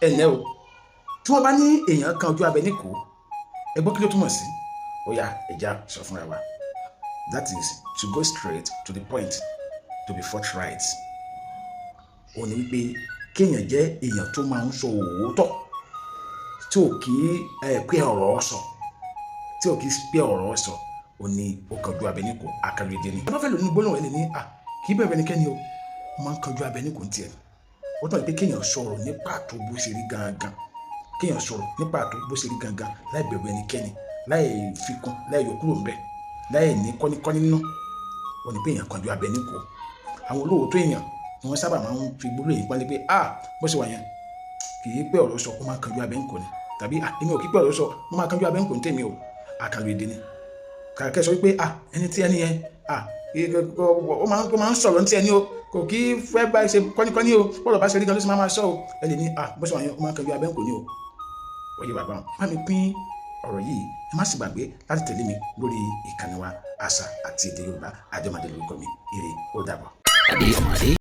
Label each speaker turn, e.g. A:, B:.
A: Ẹ ǹlẹ́ o. Tí wọ́n bá ní èèyàn kan ojú abẹ níkòó, ẹ gbọ́, kí ló túmọ̀ sí? Ó yá, ẹ jẹ́ á sọ fúnra wa. That is to go straight to the point, to be forthright. Ó ní wípé kéèyàn jẹ́ èèyàn tó máa ń sọ òótọ́, tí ò kí ẹ pé ọ̀rọ̀ sọ, tí ò kí pé ọ̀rọ̀ sọ, ó ní ó kanjú abẹ níkòó, àkàlù èdè ni. Ẹ bá fẹ́ lò nínú gbólóhùn, ẹ lè ní à kì í bẹ̀rẹ̀ ẹnikẹ́ni o, ó máa ń kanjú abẹ níkòó tiẹ̀. Ó tọ́ pé kéèyàn sọ̀rọ̀ ní pàtó bó ṣe rí gangan, kéèyàn sọ̀rọ̀ ní pàtó bó ṣe rí gangan, láì bẹ̀rù ẹnikẹ́ni, láì fikún, láì yọ kúrò ńbẹ̀, láì ní kọ́níkọ́ní nínú. Ó ní pé èèyàn kanjú abẹ níkòó. Àwọn olóòótọ́ èèyàn ni wọ́n sábà máa ń fi gbólóhùn yìí pọ́nlé pé, ah, bó ṣe wà yẹn, kì í pé ọ̀rọ̀ sọ, ó máa ń kanjú abẹ níkòó ni, tàbí ah, èmi ò kí pé ọ̀rọ̀ sọ, mo máa kanjú abẹ níkòó ní tèmi o. Àkàlù èdè ni. Kàkẹ́ sọ wípé ah, ẹni tí ẹni yẹn, ah, ó máa ń sọ̀rọ̀ ní tí ẹni o, kò kí fẹ́ bá ṣe kọ́níkọ́ní o, bọ́ọ̀lù bá ṣe rí gan ló sì máa sọ o. Ẹ lè ní, ah, bó ṣe wà yẹn, ó máa ń kanjú abẹ níkòó ni o. Wọ́n yé bàbá wọn. Bá mi pín ọ̀rọ̀ yìí. Ẹ má sì gbàgbé láti tẹ̀lé mi lórí ìkànnì wa, Àṣà àti Èdè Yorùbá. Àjọmọ̀dé lórúkọ mi. Ire, ó dàbọ̀.
B: Adé ọmọdé.